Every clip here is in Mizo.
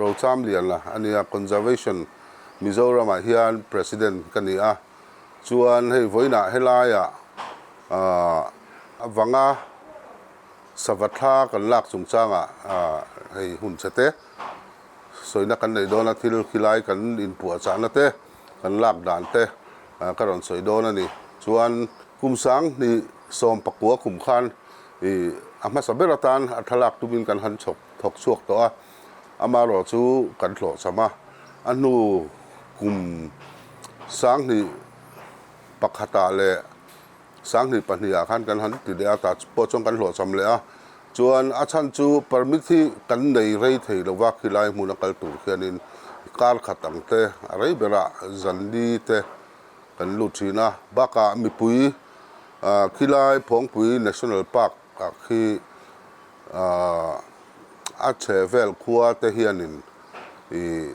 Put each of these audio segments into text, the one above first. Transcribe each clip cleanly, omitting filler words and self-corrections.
Rochamliana a ni a, Conservation Mizoramah hian President ka ni a, chuan hei vawiinah helaiah avanga sava thla kan lak chungchangah hei hun chhe te sawina kan nei dawn a, thil khilai kan inpuahchahna te kan lak dan te ka rawn sawi dawn a ni. Chuan kum 2019 kum khan a hmasa ber atan a thlalak tumin kan han chhawk thawk chhuak tawh a. Amaherawh chu kan hlawh cham a, a hnu kum 2001 ah leh 2002 ah khan kan han ti leh a, tah pawh chuan kan hlawh cham leh a. Chuan a chhan chu permit hi kan nei rei thei lo va, khilai hmuna kal tur khianin kar khat ang te, a rei berah zanli te kan lut thin a. Bakah mipui khilai Phawngpui National Park ah khi A chhe vel khua te hianin ih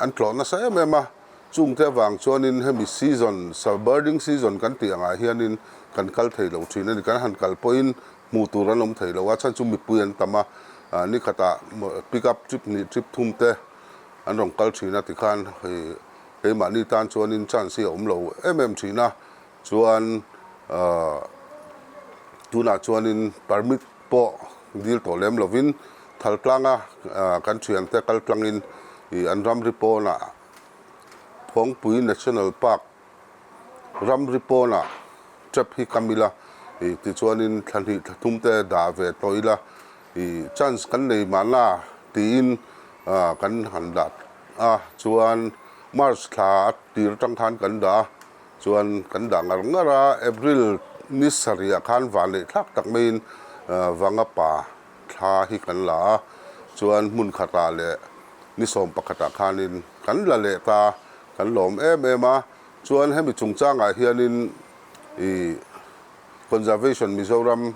an tlawh nasa em em a, chungte avang chuanin hemi season birding season kan tih angah hianin kan kal thei lo thin a ni. Kan han kal pawhin hmuh tur an awm thei lo a, chhan chu mipui an tam a, nikhatah pick up trip hnih trip thum te an rawn kal thin a tikhan hei keimahni tan chuanin chance hi a awm lo em em thin a. Chuan tunah chuanin permit pawh dil tawh lem lovin Thaltlanga kan thiante kal tlangin ih an ramri pawnah Phawngpui National Park ramri pawnah trap hi kam ila ih tichuanin thla hnih thla thum te dah ve tawh ila ih chance kan nei mahna tiin kan han dah a chuan March thla a tir atang khan kan dah a. Chuan kan dah ngar ngar a, April ni sarihah khan van leh thlak tak maiin Vangapa thla hi kan la a, chuan hmun khatah leh ni 11ah khanin kan la leh ta, kan lawm em em a. Chuan hemi chungchangah hianin ih Conservation Mizoram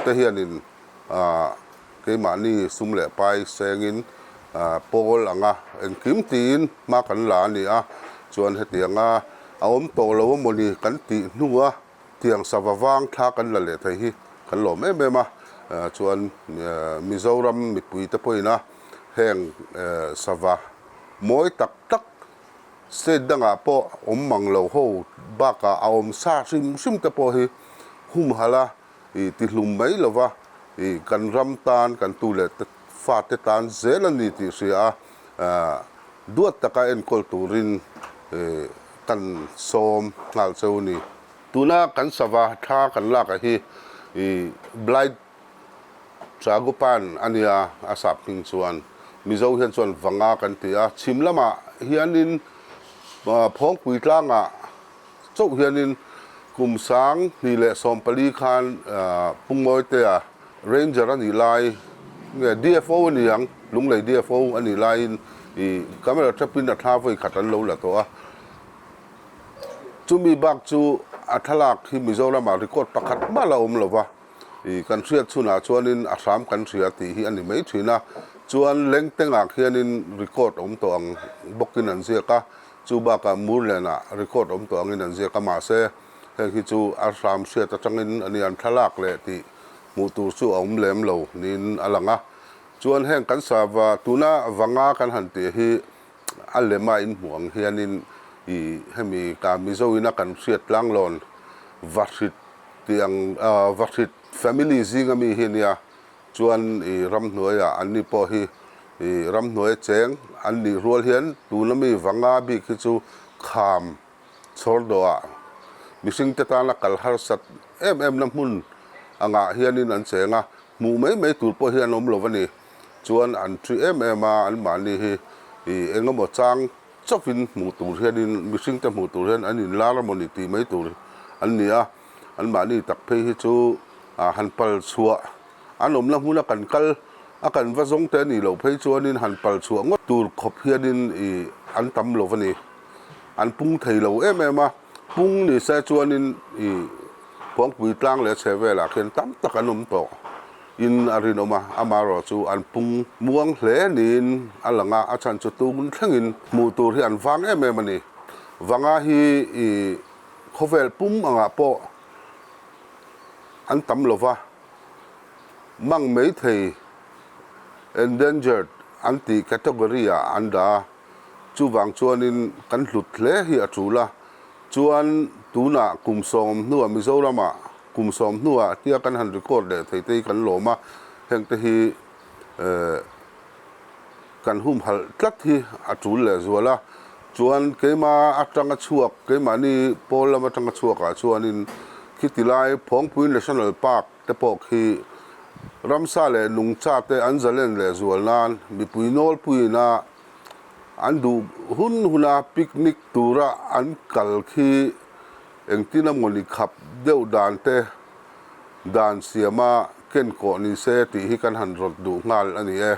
te hianin ah Keimahni sum leh pai sengin pawl anga engkim tiin hma kan la a ni a, chuan hetianga a awm tawh lo a mawni kan tih hnua tiang sava vang thla kan la leh thei hi kan lawm em em a, chuan Mizoram mipuite pawhin a heng sava mawi tak tak state dangah pawh awm mang lo ho bakah a awm sa hrim hrim te pawh hi humhalh a. I tihlum mai lova, i kan ram tan, kan tu leh fate tan zel a ni tih hria a, duat taka enkawl turin kan sawm nghal cheu a ni. Tuna kan sava thla kan lak a hi i Blight Tragopan a nia, a sap hming chuan Mizo hian chuan Vanga kan ti a, chhim lamah hianin Phawngpui tlangah Chauh hianin kum 2014 khan Pungmawitea Ranger a nih lai nge DFO a ni ang, Lunglei DFO a nih laiin ih camera trap-in a thla vawi khat an lo la tawh a. Chumi bak chu a thlalak hi Mizoramah record pakhat mah la awm lo va, ih kan hriat chhunah chuanin a hram kan hria tih hi a ni mai thin a. Chuan Lengtengah khianin record awm tawh ang bawkin an ziak a. Chu bakah Murlen-ah record awm tawh angin an ziak a, mahse heng hi chu a hram hriat atangin a ni an thlalak leh tih hmuh tur chu a awm lem lo niin a lang a. Chuan heng kan sava tuna vanga kan han tih hi a lema inhmuh ang hianin ih hemi ka Mizo ina kan hriat tlanglawn Vahrit tih ang Vahrit family zinga mi hi a nia. Chuan i ramhnuaiah an ni pawh hi i ramhnuai cheng an nih rual hian tuna mi vanga bik hi chu kham chhawr dawhah mihringte tana kal harsat em em na hmun angah hianin an cheng a, hmuh mai mai tur pawh hi an awm lo a ni. Chuan an ṭi em em a, anmahni hi i engemaw chang chauhin hmuh tur hianin mihringte hmuh tur hian an inlar emaw ni tih mai tur an ni a. Anmahni tak phei hi chu han pal chhuah an awmna hmuna kan kal a kan va zawng te a nih loh phei chuanin han pal chhuah ngawt tur khawp hianin ih an tam lo a ni. An pung thei lo em em a, pung ni se chuanin ih Khuangpui tlang leh chhe velah khian tam tak an awm tawh in a rinawm a, amaherawh chu an pung muang hle niin a lang a, a chhan chu tun thlengin hmuh tur hi an vang em em a ni. Vanga hi ih Khawvel pum angah pawh an tam lo va, mang mai thei, endangered, an tih category ah an dah a, chuvang chuanin kan hlut hle hi a tul a. Chuan tunah kum sawm hnuah Mizoramah kum sawm hnuah tia kan han record leh thei te hi kan lawm a, hengte hi kan humhalh tlat hi a tul leh zual a. Chuan keima atanga chhuak, keimahni pawl lam atanga chhuakah chuanin khiti lai Phawngpui National Park te pawh khi ramsa leh nungcha te an zalen leh zual nan mipui nawlpuiin a an duh hun huna picnic tura an kal khi engtin emawni khap deuh dan te dan siama kenkawh ni se tih hi kan han rawt duh nghal a ni e.